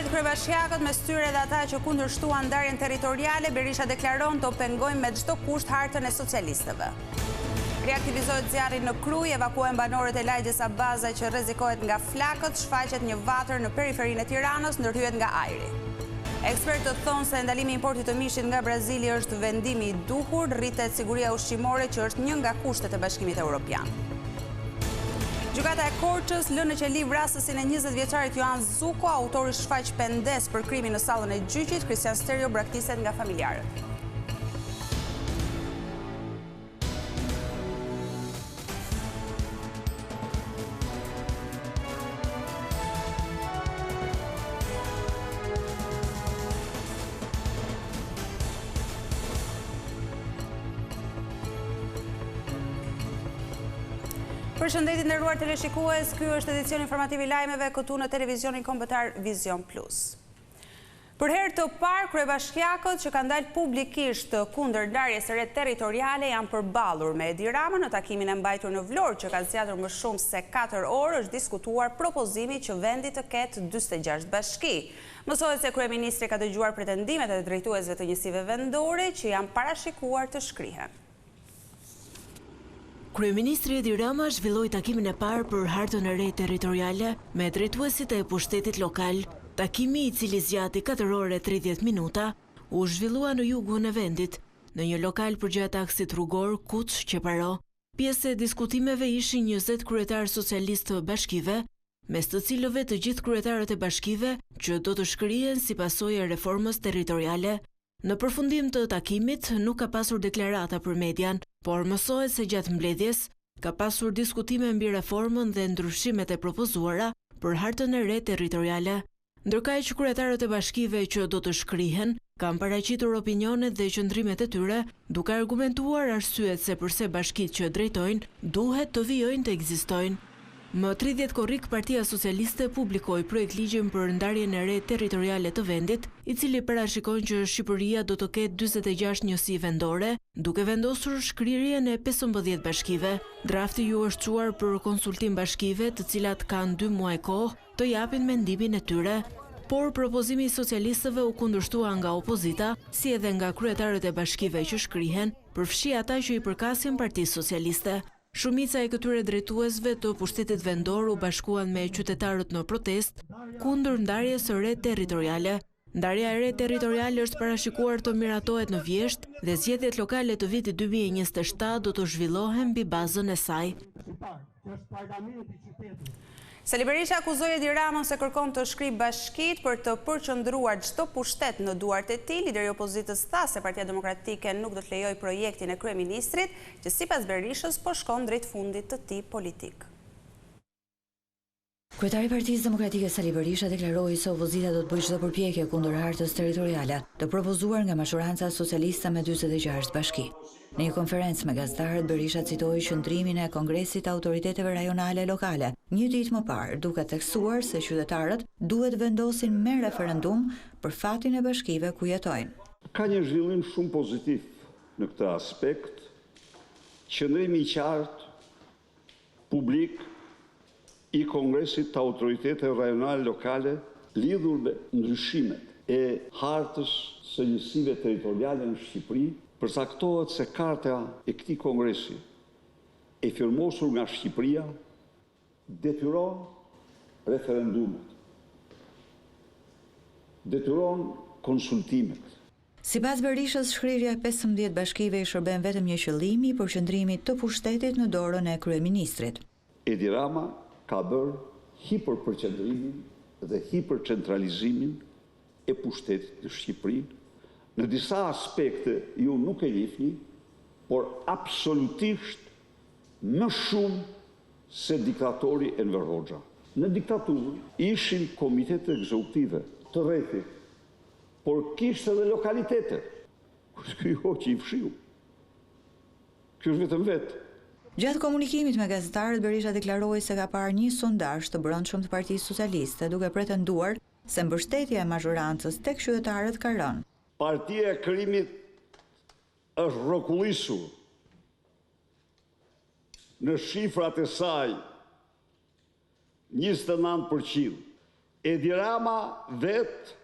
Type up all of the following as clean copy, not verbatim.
Mbledh kryebashkiakët mes tyre edhe ata që kundërshtuan ndarjen territoriale, Berisha deklaron do pengojmë me çdo kusht hartën e socialistëve. Riaktivizohet zjarri në Krujë, evakuohen banorët e lagjes Abaza që rrezikohet nga flakët, shfaqet një vatër në periferinë e Tiranës, ndërhyhet nga ajri. Ekspertët thonë se ndalimi i importit të mishit nga Brazili është vendimi i duhur, rritet siguria ushqimore që është një nga kushtet e Bashkimit Europian. Gjykata e Korçës lë në qeli vrasësin e 20 vjeçarit Joan Zuko, autori shfaq pendesë për krimin në sallën e gjyqit, Kristian Sterjo braktiset nga familjarët. Përshëndetje të nderuar teleshikues, ky është edicioni informativ i lajmeve këtu në televizionin kombëtar Vizion Plus. Për herë të parë, kryebashkiakët që kanë dalë publikisht kundër ndarjes së re territoriale janë përballur me Edi Ramën në takimin e mbajtur në Vlorë që ka zgjatur më shumë se katër orë është diskutuar propozimi që vendi të ketë 46 bashki. Mësohet se kryeministri ka dëgjuar pretendimet e drejtuesve të njësive vendore që janë parashikuar të shkrihen. Kryeministri Edi Rama zhvilloi takimin e parë për hartën e re territoriale me drejtuesit e pushtetit lokal. Takimi, i cili zgjati katër orë e 30 minuta, u zhvillua në jugun e vendit, në një lokal përgjatë aksit rrugor Kuç-Qeparo. Pjesë e diskutimeve ishin 20 kryetarë socialistë të bashkive, mes të cilëve të gjithë kryetarët e bashkive që do të shkrihen si pasojë e reformës territoriale. Në përfundim të takimit, nuk ka pasur deklarata për median, por mësohet se gjatë mbledhjes ka pasur diskutime mbi reformën dhe ndryshimet e propozuara për hartën e re territoriale. Ndërkaq, kryetarët e bashkive që do të shkrihen kanë paraqitur opinionet dhe qëndrimet e tyre, duke argumentuar arsyet se përse bashkitë që drejtojnë duhet të vijojnë të ekzistojnë. Më 30 korrik Partia Socialiste publikoi projektligjin për ndarjen e re territoriale të vendit, i cili parashikon që Shqipëria do të ketë 46 njësi vendore, duke vendosur shkrirjen e 15 bashkive. Drafti ju është çuar për konsultim bashkive, të cilat kanë 2 muaj kohë të japin mendimin e tyre. Por propozimi i socialistëve u kundërshtua nga opozita, si edhe nga kryetarët e bashkive që shkrihen, përfshi ata që i përkasin Partisë Socialiste. Shumica e këtyre drejtuesve të pushtetit vendor u bashkuan me qytetarët në protestë kundër ndarjes së re territoriale. Ndarja e re territoriale është parashikuar të miratohet në vjeshtë dhe zgjedhjet lokale të vitit 2027 do të zhvillohen mbi bazën e saj. Sali Berisha akuzoi Edi Ramën se kërkon të shkrijë bashkitë për të përqendruar çdo pushtet në duart e tij. Lideri i opozitës tha se Partia Demokratike nuk do të lejojë projektin e kryeministrit, që sipas Berishës po shkon drejt fundit të tij politik. Kryetari i Partisë Demokratike Sali Berisha deklaroi se opozita do të bëjë çdo përpjekje kundër hartës territoriale të propozuar nga mazhoranca socialiste me 46 bashki. Në një konferencë me gazetarët, Berisha citoi qëndrimin e Kongresit të Autoriteteve Rajonale e Lokale një ditë më parë, duke theksuar se qytetarët duhet vendosin me referendum për fatin e bashkive ku jetojnë. Ka një zhvillim shumë pozitiv në këtë aspekt, qëndrimi i qartë publik i Kongresit të Autoriteteve Rajonale Lokale lidhur me ndryshimet e hartës së njësive territoriale në Shqipëri, përcaktohet se karta e këtij kongresi e firmosur nga Shqipëria detyron referendumet, detyron konsultimet. Sipas Berishës, shkrirja e 15 bashkive i shërben vetëm një qëllimi, përqendrimit të pushtetit në dorën e kryeministrit. Edi Rama ka bërë hiperpërqendrimin dhe hipercentralizimin e pushtetit në Shqipëri. Në disa aspekte ju nuk e njihni, por absolutisht më shumë se diktatori Enver Hoxha. Në diktaturë ishin komitetet ekzekutive të rrethit, por kishte edhe lokalitete. Kurse ky i hoqi i fshiu. Ky është vetëm vetë. Gjatë komunikimit me gazetarët, Berisha deklaroi se ka parë një sondazh të brendshëm të Partisë Socialiste, duke pretenduar se mbështetja e mazhorancës tek qytetarët ka rënë. Partia e krimit është rrokullisur në shifrat e saj 29%. Edi Rama vetë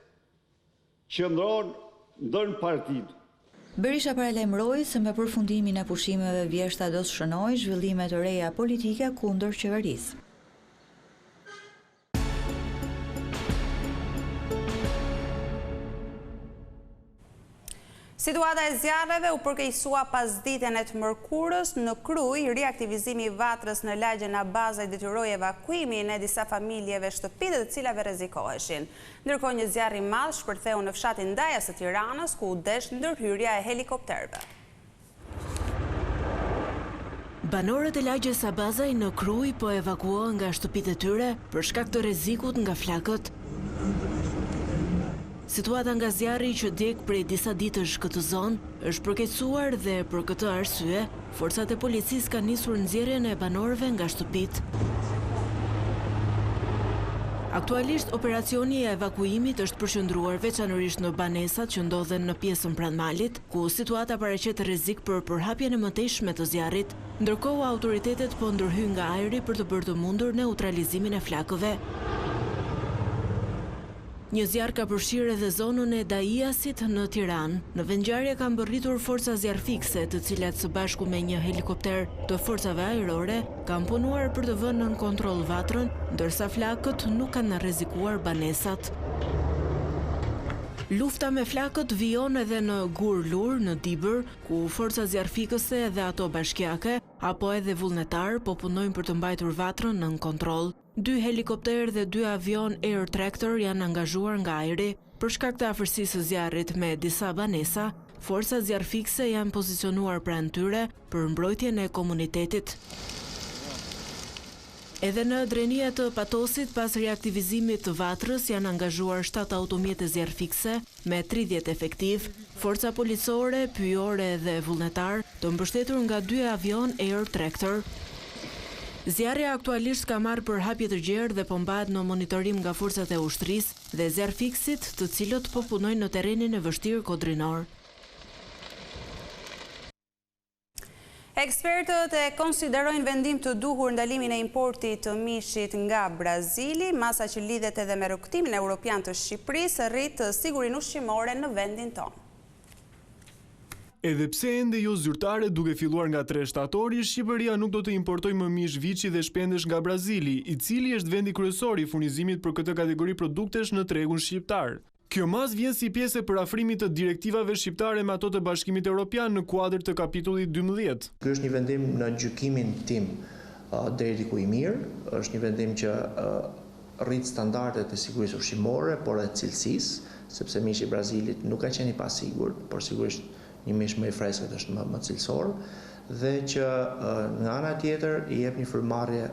qëndron ndën partinë. Berisha paralajmëroi se me përfundimin e pushimeve vjeshta do të shënojë zhvillime të reja politike kundër qeverisë. Situata e zjarreve u përkeqësua pasditen e të mërkurës në Krujë, riaktivizimi i vatrës në lagjen Abazaj detyroi evakuimin e disa familjeve shtëpitë e të cilave rrezikoheshin. Ndërkohë një zjarr i madh shpërtheu në fshatin Dajas të Tiranës, ku u desh ndërhyrja e helikopterëve. Banorët e lagjes Abazaj në Krujë po evakuohen nga shtëpitë e tyre për shkak të rrezikut nga flakët. Situata nga zjarri që djeg prej disa ditësh këtë zonë është përkeqësuar dhe për këtë arsye, forcat e policisë kanë nisur nxjerrjen e banorëve nga shtëpitë. Aktualisht, operacioni i evakuimit është përqendruar veçanërisht në banesat që ndodhen në pjesën pranë malit, ku situata paraqet rrezik për përhapjen e mëtejshme të zjarrit. Ndërkohë, autoritetet po ndërhyjnë nga ajri për të bërë të mundur neutralizimin e flakëve. Një zjarr ka përfshirë edhe zonën e Daiasit në Tiranë. Në vendngjarje kanë mbërritur forca zjarrfikëse, të cilat së bashku me një helikopter të forcave ajrore kanë punuar për të vënë nën kontroll vatrën, ndërsa flakët nuk kanë rrezikuar banesat. Lufta me flakët vijon edhe në Gurlur, në Dibër, ku forca zjarrfikëse dhe ato bashkiake, apo edhe vullnetarë po punojnë për të mbajtur vatrën nën kontroll. Dy helikopterë dhe dy avionë Air Tractor janë angazhuar nga ajri. Për shkak të afërsisë së zjarrit me disa banesa, forcat zjarrfikëse janë pozicionuar pranë tyre për mbrojtjen e komunitetit. Edhe në Drenia të Patosit, pas riaktivizimit të vatrës, janë angazhuar shtatë automjete zjarrfikëse, me 30 efektivë, forca policore, pyjore dhe vullnetarë, të mbështetur nga dy avionë Air Tractor. Zjarri aktualisht ka marrë përhapje të gjerë dhe po mbahet në monitorim nga forcat e ushtrisë dhe zjarrfikësit, të cilët po punojnë në terrenin e vështirë kodrinor. Ekspertët e konsiderojnë vendim të duhur ndalimin e importit të mishit nga Brazili, masa që lidhet edhe me rrugëtimin europian të Shqipërisë, rrit sigurinë ushqimore në vendin tonë. Edhe pse ende jo zyrtare, duke filluar nga 3 shtatori, Shqipëria nuk do të importojë më mish viçi dhe shpendësh nga Brazili, i cili është vendi kryesor i furnizimit për këtë kategori produktesh në tregun shqiptar. Kjo masë vjen si pjesë e përafrimit të direktivave shqiptare me ato të Bashkimit Europian në kuadër të kapitullit 12. Ky është një vendim në gjykimin tim deri diku i mirë, është një vendim që rrit standardet e sigurisë ushqimore, por edhe cilësisë, sepse mishi i Brazilit nuk ka qenë i pasigurt, por sigurisht një mish më i freskët është më më cilësor dhe që nga ana tjetër i jep një frymëmarrje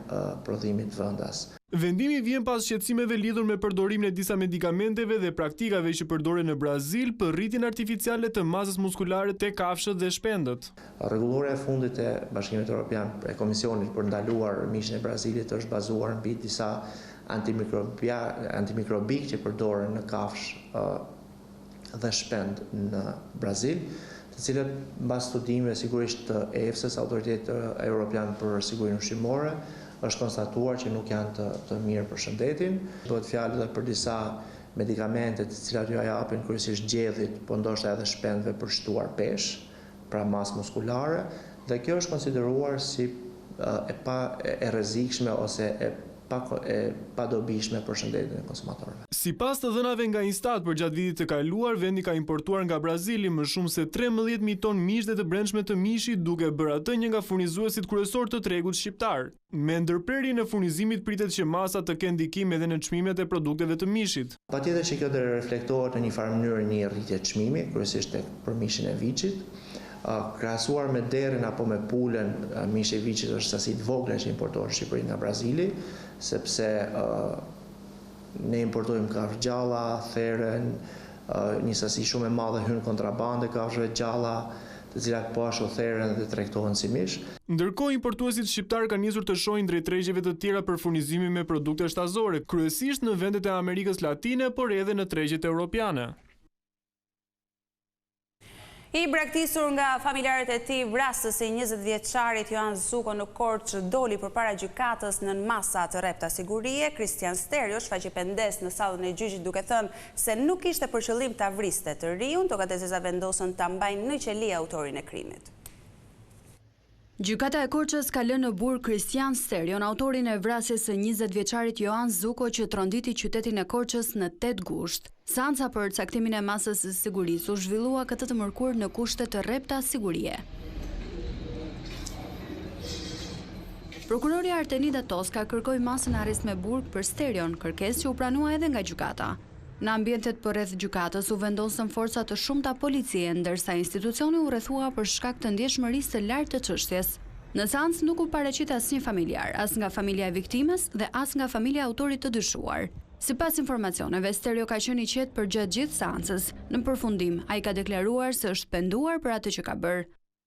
prodhimit vendas. Vendimi vjen pas shqetësimeve lidhur me përdorimin e disa medikamenteve dhe praktikave që përdoren në Brazil për rritjen artificiale të masës muskulare te kafshët dhe shpendët. Rregullorja e fundit e Bashkimit Europian, e Komisionit për ndaluar mishin e Brazilit është bazuar mbi disa antimikrobikë që përdoren në kafshë dhe shpend në Brazil, të cilët mbas studimeve sigurisht të EFSA-s, Autoritetit Europian për Sigurinë Ushqimore, është konstatuar që nuk janë të, të mirë për shëndetin. Bëhet fjalë edhe për disa medikamente të cilat jua japin kryesisht gjedhit, po ndoshta edhe shpendëve për shtuar peshë, pra masë muskulare, dhe kjo është konsideruar si e pa e rrezikshme ose e pa e padobishme për shëndetin e konsumatorëve. Sipas të dhënave nga Instat përgjatë vitit të kaluar, vendi ka importuar nga Brazili më shumë se 13.000 ton mish dhe të brendshme të mishit, duke bërë atë një nga furnizuesit kryesorë të tregut shqiptar. Me ndërprerjen e furnizimit pritet që masat të kenë ndikim edhe në çmimet e produkteve të mishit. Patjetër që kjo do reflektohet në një farë mënyrë në një rritje çmimi, kryesisht tek për mishin e viçit. Krahasuar me derrin apo me pulën, mishi i viçit është sasi të vogla që importohet në Shqipëri nga Brazili, sepse ne importojmë kafshë gjalla, theren, një sasi shumë e madhe hyn kontrabandë e kafshëve të gjalla, të cilat po ashtu theren dhe tregtohen si mish. Ndërkohë, importuesit shqiptarë kanë nisur të shohin drejt tregjeve të tjera për furnizimin me produkte shtazore, kryesisht në vendet e Amerikës Latine, por edhe në tregjet europiane. I braktisur nga familjarët e tij, vrasësi i 20 vjeçarit Joan Zuko në Korçë doli përpara gjykatës nën masa të rrepta sigurie, Kristian Sterio shfaqi pendesë në sallën e gjyqit duke thënë se nuk kishte për qëllim ta vriste të riun, togat e zeza vendosën ta mbajnë në qeli autorin e krimit. Gjykata e Korçës ka lënë në burg Kristian Sterion, autorin e vrasjes së 20 vjeçarit Joan Zuko që tronditi qytetin e Korçës në 8 gusht. Seanca për caktimin e masës së sigurisë u zhvillua këtë të mërkurë në kushte të rrepta sigurie. Prokurorja Artenida Toska kërkoi masën arrest me burg për Sterion, kërkesë që u pranua edhe nga gjykata. Në ambientet përreth gjykatës u vendosën forca të shumta policie, ndërsa institucioni u rrethua për shkak të ndjeshmërisë së lartë të çështjes. Në seancë nuk u paraqit asnjë familjar, as nga familja e viktimës dhe as nga familja e autorit të dyshuar. Sipas informacioneve, Sterio ka qenë i qetë përgjatë gjithë seancës. Në përfundim, ai ka deklaruar se është penduar për atë që ka bërë.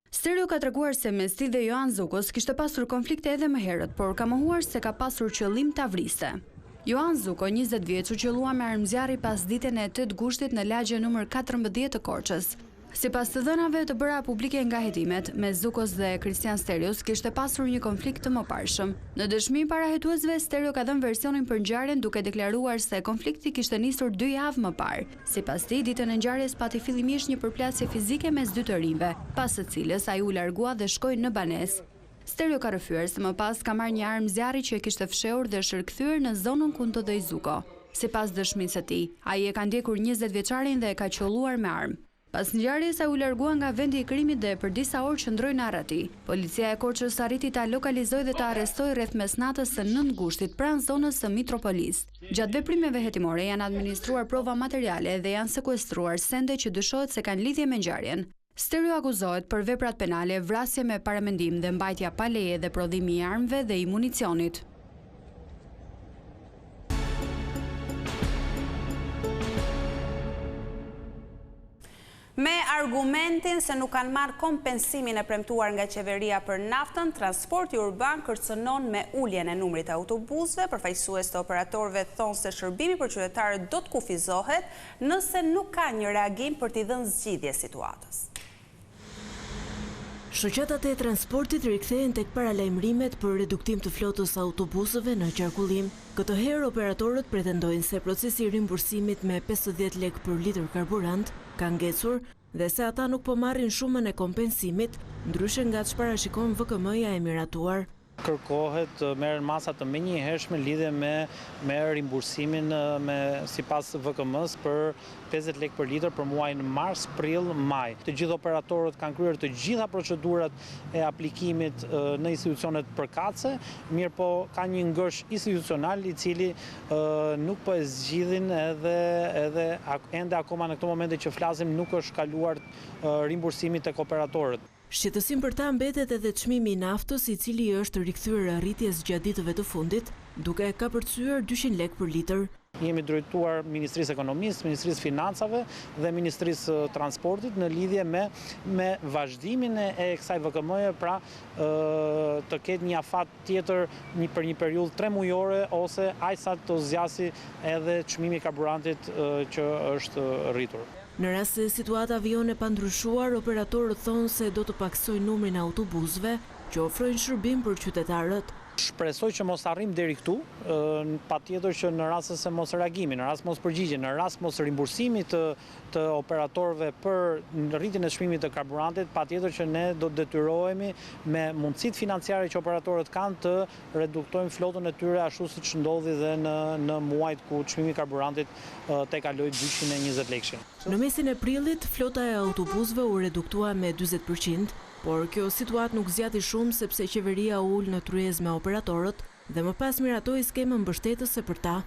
Sterio ka treguar se mes tij dhe Joan Zukos kishte pasur konflikte edhe më herët, por ka mohuar se ka pasur qëllim ta vriste. Joan Zuko, 20 vjeç, u qëllua me armë zjarri pasditen e 8 gushtit në lagjen numër 14 të Korçës. Sipas të dhënave të bëra publike nga hetimet, mes Zukos dhe Kristian Sterios kishte pasur një konflikt të mëparshëm. Në dëshmi para hetuesve, Sterio ka dhënë versionin për ngjarjen duke deklaruar se konflikti kishte nisur dy javë më parë. Sipas tij, ditën e ngjarjes pati fillimisht një përplasje fizike mes dy të rinjve, pas së cilës ai u largua dhe shkoi në banesë. Sterio ka rrëfyer se më pas ka marrë një armë zjarri që e kishte fshehur dhe është rikthyer në zonën ku ndodhej Zuko. Sipas dëshmisë së tij, ai e ka ndjekur 20 vjeçarin dhe e ka qëlluar me armë. Pas ngjarjes ai u largua nga vendi i krimit dhe për disa orë qëndroi në arrati. Policia e Korçës arriti ta lokalizojë dhe ta arrestojë rreth mesnatës së 9 gushtit pranë zonës së Mitropolisë. Gjatë veprimeve hetimore janë administruar prova materiale dhe janë sekuestruar sende që dyshohet se kanë lidhje me ngjarjen. Sterio akuzohet për veprat penale vrasje me paramendim dhe mbajtja pa leje dhe prodhimi i armëve dhe i municionit. Me argumentin se nuk kanë marrë kompensimin e premtuar nga qeveria për naftën, transporti urban kërcënon me uljen e numrit të autobusëve, përfaqësues të operatorëve thonë se shërbimi për qytetarët do të kufizohet nëse nuk ka një reagim për t'i dhënë zgjidhje situatës. Shoqatat e transportit rikthehen tek paralajmërimet për reduktim të flotës së autobusëve në qarkullim. Këtë herë operatorët pretendojnë se procesi i rimbursimit me 50 lekë për litër karburant ka ngecur dhe se ata nuk po marrin shumën e kompensimit, ndryshe nga ç'parashikon VKM-ja e miratuar. Kërkohet të merren masa të menjëhershme lidhje me me rimbursimin me sipas VKM-së për 50 lekë për litër për muajin mars, prill, maj. Të gjithë operatorët kanë kryer të gjitha procedurat e aplikimit në institucionet përkatëse, mirëpo ka një ngërç institucional i cili nuk po e zgjidhin edhe edhe ende akoma në këto momente që flasim nuk është kaluar rimbursimi tek operatorët. Shqetësim për ta mbetet edhe çmimi i naftës, i cili i është rikthyer rritjes gjatë ditëve të fundit, duke kapërcyer 200 lekë për litër. I jemi drejtuar Ministrisë së Ekonomisë, Ministrisë së Financave dhe Ministrisë së Transportit në lidhje me me vazhdimin e kësaj VKM-je, pra të ketë një afat tjetër një për një periudhë tremujore ose aq sa të zgjasi edhe çmimi i karburantit që është rritur. Në rast se situata vijon e pandryshuar, operatorët thonë se do të pakësojnë numrin e autobusëve që ofrojnë shërbim për qytetarët. Shpresoj që mos arrijmë deri këtu, patjetër që në rast se mos reagimi, në rast mos përgjigje, në rast mos rimbursimi të të operatorëve për rritjen e çmimit të karburantit, patjetër që ne do të detyrohemi me mundësitë financiare që operatorët kanë të reduktojmë flotën e tyre ashtu siç ndodhi dhe në në muajt ku çmimi i karburantit tejkaloi 220 lekëshin. Në mesin e prillit, flota e autobusëve u reduktua me 40%, por kjo situatë nuk zgjati shumë sepse qeveria u ul në tryezë me operatorët dhe më pas miratoi skemën mbështetëse për ta.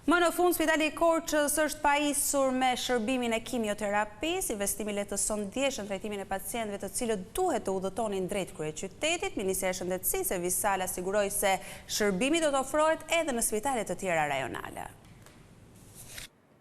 Më në fund, Spitali i Korçës është pajisur me shërbimin e kimioterapisë. Investimi lehtëson ndjeshëm trajtimin e pacientëve të cilët duhet të udhëtonin drejt kryeqytetit. Ministrja e Shëndetësisë, Evis Sala, siguroi se shërbimi do të ofrohet edhe në spitale të tjera rajonale.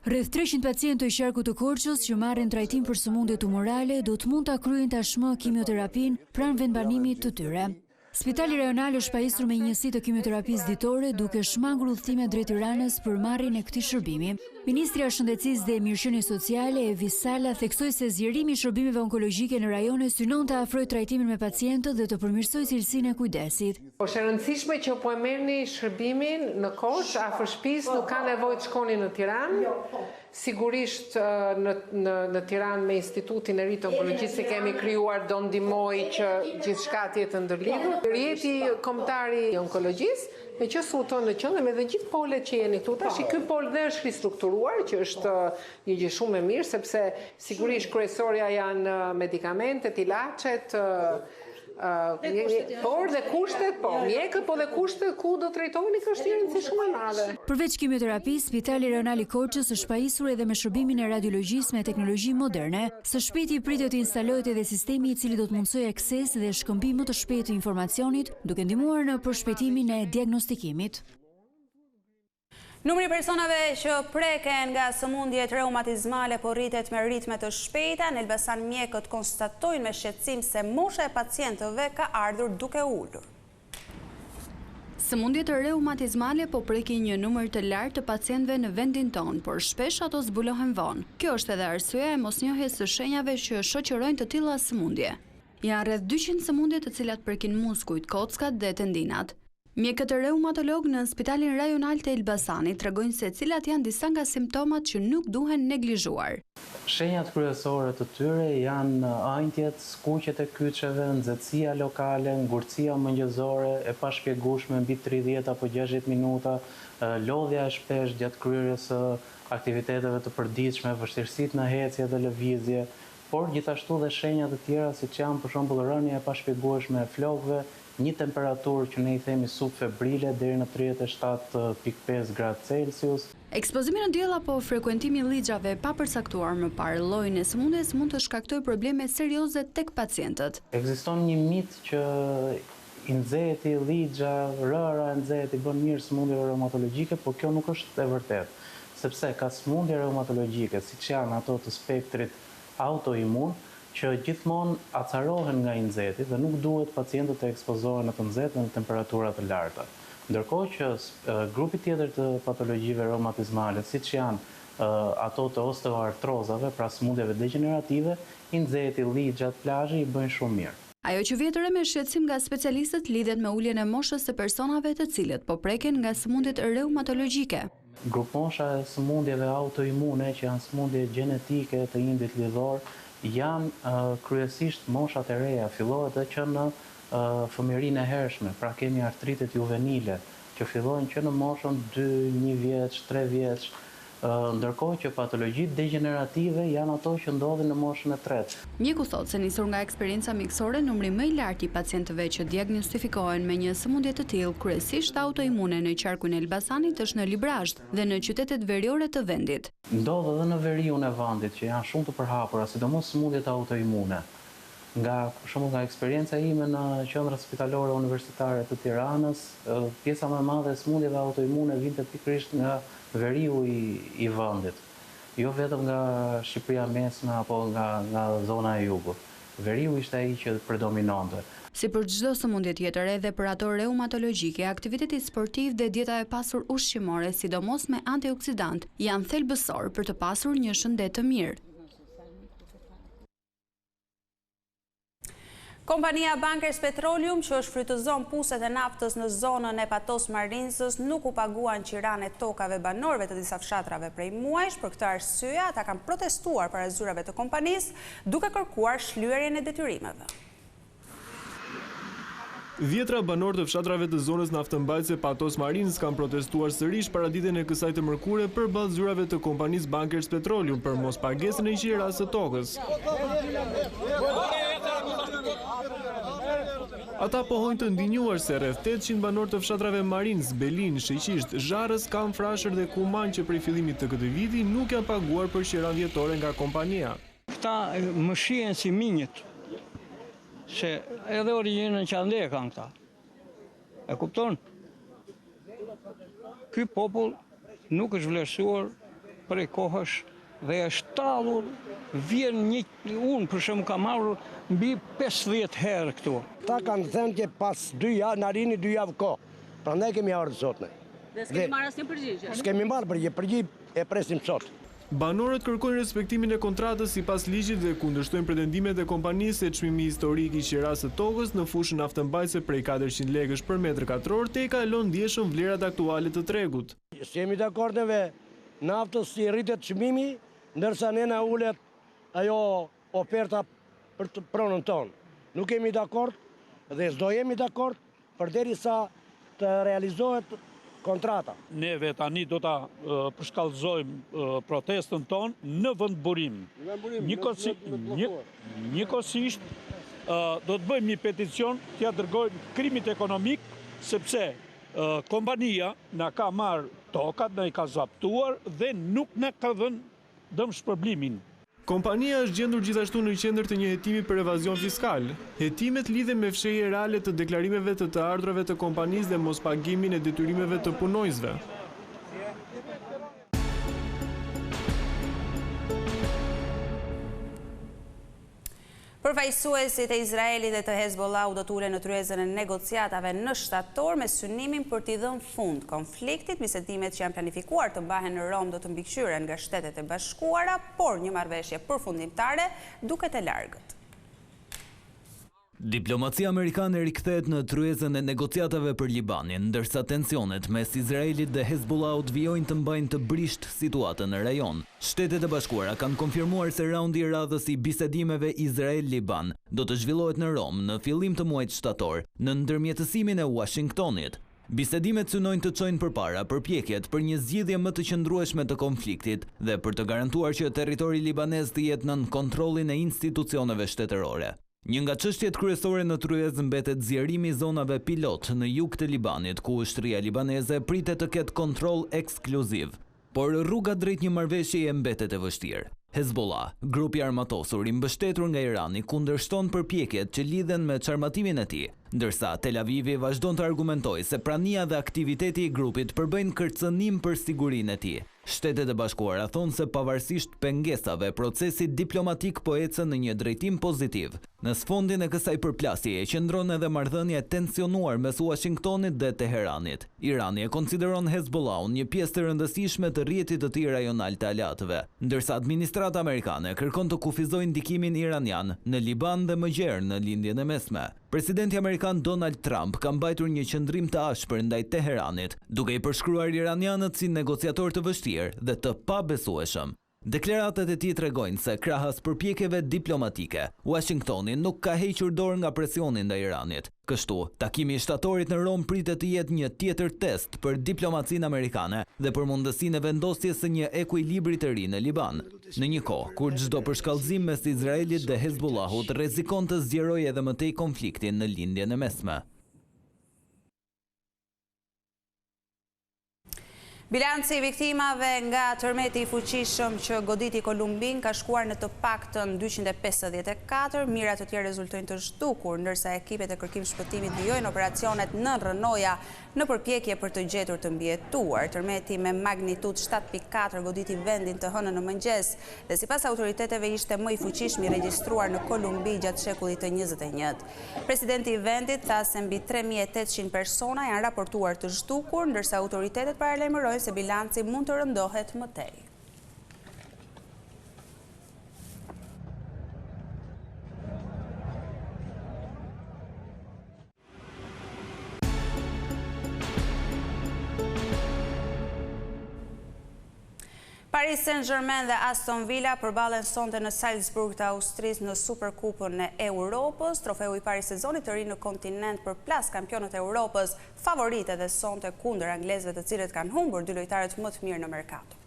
Rreth 300 pacientë të qarkut të Korçës që marrin trajtim për sëmundje tumorale do të mund ta kryejnë tashmë kimioterapinë pranë vendbanimit të tyre. Spitali Rajonal është pajisur me një njësi të kimioterapisë ditore duke shmangur udhëtimet drejt Tiranës për marrjen e këtij shërbimi. Ministrja e Shëndetësisë dhe Mirëqenies Sociale, Evis Sala, theksoi se zgjerimi i shërbimeve onkologjike në rajone synon të afrojë trajtimin me pacientët dhe të përmirësojë cilësinë e kujdesit. Është e rëndësishme që po e merrni shërbimin në Korçë, afër shtëpisë, nuk ka nevojë të shkoni në Tiranë. Sigurisht në në në Tiranë me Institutin e ri të Onkologjisë që kemi krijuar do ndihmojë që gjithçka të jetë e ndërlidhur. Rrjeti Kombëtar i Onkologjisë, me QSUT në qendër me dhe gjithë polet që jeni këtu tash, ky pol dhe është ristrukturuar, që është një gjë shumë e mirë sepse sigurisht kryesorja janë medikamentet, ilaçet, Por dhe kushtet, po, mjekët, po dhe kushtet ku do trajtoheni kjo është një rëndësi shumë e madhe. Përveç kimioterapisë, Spitali Rajonal i Korçës është pajisur edhe me shërbimin e radiologjisë me teknologji moderne. Së shpejti pritet të instalohet edhe sistemi i cili do të mundësojë akses dhe shkëmbim më të shpejtë të informacionit, duke ndihmuar në përshpejtimin e diagnostikimit. Numri i personave që preken nga sëmundjet reumatizmale po rritet me ritme të shpejta. Në Elbasan mjekët konstatojnë me shqetësim se mosha e pacientëve ka ardhur duke u ulur. Sëmundjet reumatizmale po prekin një numër të lartë të pacientëve në vendin tonë, por shpesh ato zbulohen vonë. Kjo është edhe arsyeja e mosnjohjes së shenjave që shoqërojnë të tilla sëmundje. Janë rreth 200 sëmundje të cilat prekin muskujt, kockat dhe tendinat. Mjekët reumatologë në Spitalin Rajonal të Elbasanit tregojnë se cilat janë disa nga simptomat që nuk duhen neglizhuar. Shenjat kryesore të tyre janë ënjtjet, skuqjet e kyçeve, nxehtësia lokale, ngurtësia mëngjezore e pashpjegueshme mbi 30 apo 60 minuta, lodhja e shpeshtë gjatë kryerjes së aktiviteteve të përditshme, vështirësitë në ecje dhe lëvizje, por gjithashtu dhe shenja të tjera siç janë për shembull rënia e pashpjegueshme e flokëve, Një temperaturë që ne i themi subfebrile deri në 37,5 gradë Celsius. Ekspozimi në diell apo frekuentimi i llixhave pa përcaktuar më parë llojin e sëmundjes mund të shkaktojë probleme serioze tek pacientët. Ekziston një mit që i nxehti, llixha, rëra e nxehtë i bën mirë sëmundjeve reumatologjike, por kjo nuk është e vërtetë, sepse ka sëmundje reumatologjike, siç janë ato të spektrit autoimun, që gjithmonë acarohen nga i nxehti dhe nuk duhet pacientët të ekspozohen në të nxehtë dhe në temperatura të larta. Ndërkohë që grupi tjetër të patologjive reumatizmale, siç janë ato të osteoartrozave, pra sëmundjeve degjenerative, i nxehti, llixhat, plazhi i bëjnë shumë mirë. Ajo që vihet re me shqetësim nga specialistët lidhet me uljen e moshës së personave të cilët po preken nga sëmundjet reumatologjike. Grupmosha e sëmundjeve autoimune, që janë sëmundje gjenetike të indit lidhor, janë kryesisht moshat e reja, fillohet edhe që në fëmijërinë e hershme, pra kemi artritet juvenile, që fillojnë që në moshën dy, një vjeç, tre vjeç, ndërkohë që patologjitë degjenerative janë ato që ndodhin në moshën e tretë. Mjeku thotë se nisur nga eksperienca mjekësore, numri më i lartë i pacientëve që diagnostifikohen me një sëmundje të tillë, kryesisht autoimune në qarkun e Elbasanit është në Librazhd dhe në qytetet veriore të vendit. Ndodh edhe në veriun e vendit që janë shumë të përhapura, sidomos sëmundjet autoimune. Nga, për shembull, nga eksperienca ime në qendrat spitalore universitare të Tiranës, pjesa më e madhe e sëmundjeve autoimune vinte pikërisht nga veriu i i vendit, jo vetëm nga Shqipëria e Mesme apo nga nga zona e jugut. Veriu ishte ai që predominonte. Si për çdo sëmundje tjetër, edhe për ato reumatologjike, aktiviteti sportiv dhe dieta e pasur ushqimore, sidomos me antioksidantë, janë thelbësorë për të pasur një shëndet të mirë. Kompania Bankers Petroleum që shfrytëzon puset e naftës në zonën e Patos Marinzës nuk u paguan qiranë e tokave banorëve të disa fshatrave prej muajsh. Për këtë arsye, ata kanë protestuar para zyrave të kompanisë, duke kërkuar shlyerjen e detyrimeve. Dhjetra banorë të fshatrave të zonës naftëmbajtëse Patos Marinzë kanë protestuar sërish paraditen e kësaj të mërkure përballë zyrave të kompanisë Bankers Petroleum për mospagesën e qirasë së tokës. Ata pohojnë të indinjuar se rreth 800 banorë të fshatrave Marinzë, Belinë, Sheqisht, Zharrës, Kam Frashër dhe Kuman që prej fillimit të këtij viti nuk janë paguar për qiranë vjetore nga kompania. Këta më shihen si minjët, se edhe origjinën që andej e kanë këta. E kupton? Ky popull nuk është vlerësuar prej kohësh. Dhe është tallur, vjen një, unë për shembull kam ardhur mbi 50 herë këtu. Ta kanë thënë që pas dy javë, na lini dy javë kohë. Prandaj kemi ardhur sot ne. Dhe s'kemi marrë asnjë përgjigje. S'kemi marrë përgjigje, përgjigje e presim sot. Banorët kërkojnë respektimin e kontratës sipas ligjit dhe kundërshtojnë pretendimet e kompanisë se çmimi historik i qirasë së tokës në fushën naftëmbajtëse prej 400 lekësh për metër katror tejkalon ndjeshëm vlerat aktuale të tregut. S'jemi dakord neve, naftës i rritet çmimi, ndërsa ne na ulet ajo oferta për pronën tonë. Nuk jemi dakord dhe s'do jemi dakord përderisa të realizohet kontrata. Neve tani do ta përshkallëzojmë protestën tonë në vendburim. Njëkohësisht do të bëjmë një peticion t'ia dërgojmë krimit ekonomik, sepse kompania na ka marrë tokat, na i ka zaptuar dhe nuk na ka dhënë dëmshpërblimin. Kompania është gjendur gjithashtu në qendër të një hetimi për evazion fiskal. Hetimet lidhen me fshehje reale të deklarimeve të të ardhurave të kompanisë dhe mospagimin e detyrimeve të punonjësve. Përfaqësuesit e Izraelit dhe të Hezbollahut do të ulen në tryezën e negociatave në shtator me synimin për t'i dhënë fund konfliktit. Bisedimet që janë planifikuar të mbahen në Romë do të mbikëqyren nga Shtetet e Bashkuara, por një marrëveshje përfundimtare duket e largët. Diplomacia amerikane rikthehet në tryezën e negociatave për Libanin, ndërsa tensionet mes Izraelit dhe Hezbollahut vijojnë të mbajnë të brishtë situatën në rajon. Shtetet e Bashkuara kanë konfirmuar se raundi i radhës i bisedimeve Izrael-Liban do të zhvillohet në Romë në fillim të muajit shtator, nën ndërmjetësimin e Uashingtonit. Bisedimet synojnë të çojnë përpara përpjekjet për një zgjidhje më të qëndrueshme të konfliktit dhe për të garantuar që territori libanez të jetë nën kontrollin e institucioneve shtetërore. Një nga çështjet kryesore në tryezë mbetet zgjerimi i zonave pilot në jug të Libanit, ku ushtria libaneze pritet të ketë kontroll ekskluziv. Por rruga drejt një marrëveshjeje mbetet e vështirë. Hezbollah, grup i armatosur i mbështetur nga Irani, kundërshton përpjekjet që lidhen me çarmatimin e tij, ndërsa Tel Avivi vazhdon të argumentojë se prania dhe aktiviteti i grupit përbëjnë kërcënim për sigurinë e tij. Shtetet e Bashkuara thonë se pavarësisht pengesave, procesi diplomatik po ecën në një drejtim pozitiv. Në sfondin e kësaj përplasjeje qëndron edhe marrëdhënia e tensionuar mes Uashingtonit dhe Teheranit. Irani e konsideron Hezbollahun një pjesë të rëndësishme të rrjetit të tij rajonal të aleatëve, ndërsa administrata amerikane kërkon të kufizojë ndikimin iranian në Liban dhe më gjerë në Lindjen e Mesme. Presidenti amerikan Donald Trump ka mbajtur një qëndrim të ashpër ndaj Teheranit, duke i përshkruar iranianët si negociatorë të vështirë dhe të pabesueshëm. Deklaratat e tij tregojnë se krahas përpjekjeve diplomatike, Uashingtoni nuk ka hequr dorë nga presioni ndaj Iranit. Kështu, takimi i shtatorit në Romë pritet të jetë një tjetër test për diplomacinë amerikane dhe për mundësinë e vendosjes së një ekuilibri të ri në Liban. Në një kohë, kur çdo përshkallëzim mes Izraelit dhe Hezbollahut rrezikon të zgjerojë edhe më tej konfliktin në Lindjen e Mesme. Bilanci i viktimave nga tërmeti i fuqishëm që goditi Kolumbinë ka shkuar në të paktën 254, mijëra të tjerë rezultojnë të zhdukur, ndërsa ekipet e kërkim shpëtimit vijojnë operacionet nën rrënoja Në përpjekje për të gjetur të mbijetuar, tërmeti me magnitudë 7.4 goditi vendin të hënën në mëngjes dhe sipas autoriteteve ishte më i fuqishmi i regjistruar në Kolumbi gjatë shekullit të 21. Presidenti i vendit tha se mbi 3800 persona janë raportuar të zhdukur, ndërsa autoritetet paralajmërojnë se bilanci mund të rëndohet më tej. Paris Saint-Germain dhe Aston Villa përballen sonte në Salzburg të Austrisë në Superkupën e Europës. Trofeu i parë i sezonit të ri në kontinent përplas kampionët e Europës, favoritë edhe sonte kundër anglezëve të cilët kanë humbur dy lojtarët më të mirë në merkato.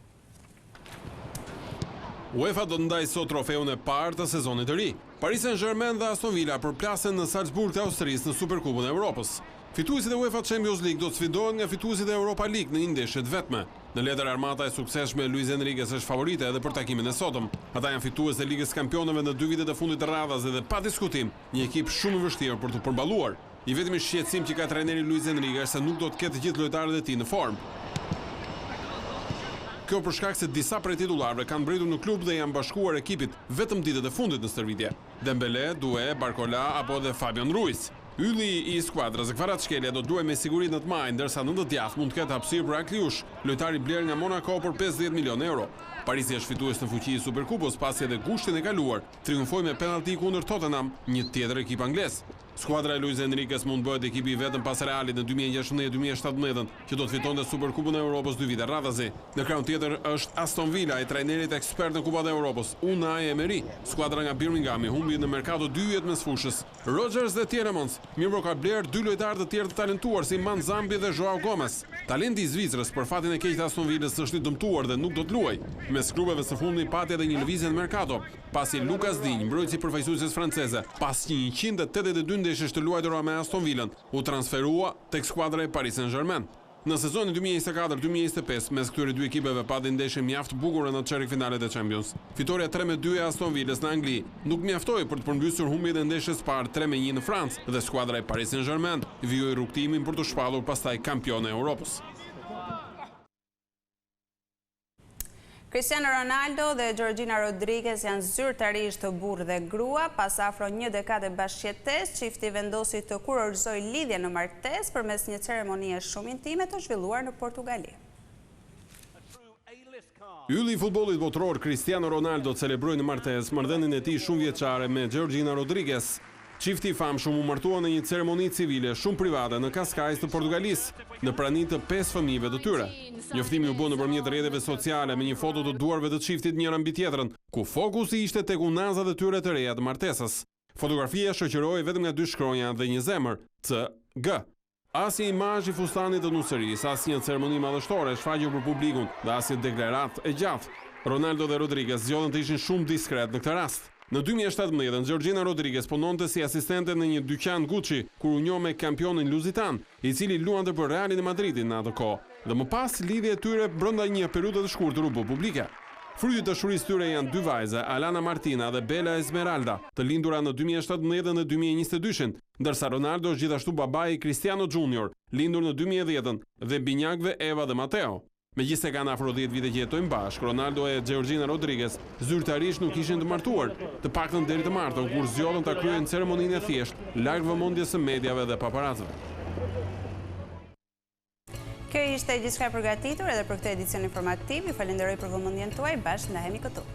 UEFA do të ndajë sot trofeun e parë të sezonit të ri. Paris Saint-Germain dhe Aston Villa përplasen në Salzburg të Austrisë në Superkupën e Europës. Fituesit e UEFA Champions League do të sfidohen nga fituesit e Europa League në një ndeshje të vetme. Në letër armata e suksesshme e Luis Enriques është favorite edhe për takimin e sotëm. Ata janë fitues të Ligës së Kampionëve në dy vitet e fundit radhazi dhe pa diskutim një ekip shumë i vështirë për t'u përballuar. I vetmi shqetësim që ka trajneri Luis Enrique është se nuk do të ketë të gjithë lojtarët e tij në formë. Kjo për shkak se disa prej titullarëve kanë mbërritur në klub dhe i janë bashkuar ekipit vetëm ditët e fundit në stërvitje. Dembele, Doué, Barcola apo edhe Fabian Ruiz. Ylli i skuadrës, Kvaratskhelia do të luajë me siguri në të majtë, ndërsa në të djathtë mund të ketë hapësirë për Akliouche, lojtar i blerë nga Monaco për 50 milionë euro. Parisi është fitues në fuqi i Superkupës, pasi edhe gushtin e kaluar triumfoi me penallti kundër Tottenham, një tjetër ekip anglez. Skuadra e Luis Enriques mund të bëhet ekipi i vetëm pas Realit në 2016-2017, që do të fitonte Superkupën e Europës dy vite radhazi. Në krahun tjetër është Aston Villa e trajnerit ekspert në Kupat e Europës, Unai Emery. Skuadra nga Birminghami humbi në merkato dy yjet e mesfushës, Rogers dhe Tielemans, mirëpo ka blerë dy lojtarë të tjerë të talentuar si Manzambi dhe Joao Gomes. Talenti i Zvicrës, për fatin e keq të Aston Villës është i dëmtuar dhe nuk do të luajë. Mes klubeve së fundmi pati edhe një lëvizje në merkato, pasi Lucas Digne, mbrojtësi i përfaqësueses franceze, pas 182 ndeshjesh të luajtura me Aston Villën, u transferua tek skuadra e Paris Saint-Germain. Në sezonin 2024-2025, mes këtyre dy ekipeve pati ndeshje mjaft të bukura në çerekfinalet e Champions. Fitorja 3-2 e Aston Villës në Angli nuk mjaftoi për të përmbysur humbjen e ndeshjes së parë 3-1 në Francë dhe skuadra e Paris Saint-Germain vijoi rrugëtimin për t'u shpallur pastaj kampione e Europës. Cristiano Ronaldo dhe Georgina Rodriguez janë zyrtarisht burrë dhe grua. Pas afro një dekade bashkëjetesë, çifti vendosi të kurorëzojë lidhjen në martesë përmes një ceremonie shumë intime të zhvilluar në Portugali. Ylli i futbollit botëror Cristiano Ronaldo celebroi në martesë marrëdhënien e tij shumëvjeçare me Georgina Rodriguez. Çifti i famshëm u martua në një ceremoni civile shumë private në Cascais të Portugalisë, në prani të pesë fëmijëve të tyre. Njoftimi u bë nëpërmjet rrjeteve sociale me një foto të duarve të çiftit njëra mbi tjetrën, ku fokusi ishte tek unazat e tyre të reja të martesës. Fotografia shoqërohej vetëm nga dy shkronja dhe një zemër, C, G. Asnjë imazh i fustanit të nusërisë, asnjë ceremoni madhështore e shfaqur për publikun dhe asnjë deklaratë e gjatë. Ronaldo dhe Rodriguez zgjodhën të ishin shumë diskretë në këtë rast. Në 2017, Georgina Rodriguez punonte si asistente në një dyqan Gucci, kur u njoh me kampionin Luzitan, i cili luante për Realin e Madridit në atë kohë, dhe më pas lidhja e tyre brenda një periudhe të shkurtër u bë publike. Fryt i dashurisë tyre janë dy vajza, Alana Martina dhe Bella Esmeralda, të lindura në 2017 dhe 2022-shin, ndërsa Ronaldo është gjithashtu babai i Cristiano Junior, lindur në 2010-ën, dhe binjakëve Eva dhe Mateo. Megjithëse kanë afro 10 vite që jetojnë bashkë, Ronaldo e Georgina Rodriguez zyrtarisht nuk ishin të martuar, të paktën deri të martën, kur zgjodhën ta kryejnë ceremoninë e thjeshtë, larg vëmendjes së mediave dhe paparacëve. Kjo ishte gjithçka e përgatitur edhe për këtë edicion informativ. Ju falenderoj për vëmendjen tuaj. Bashkë ndahemi këtu.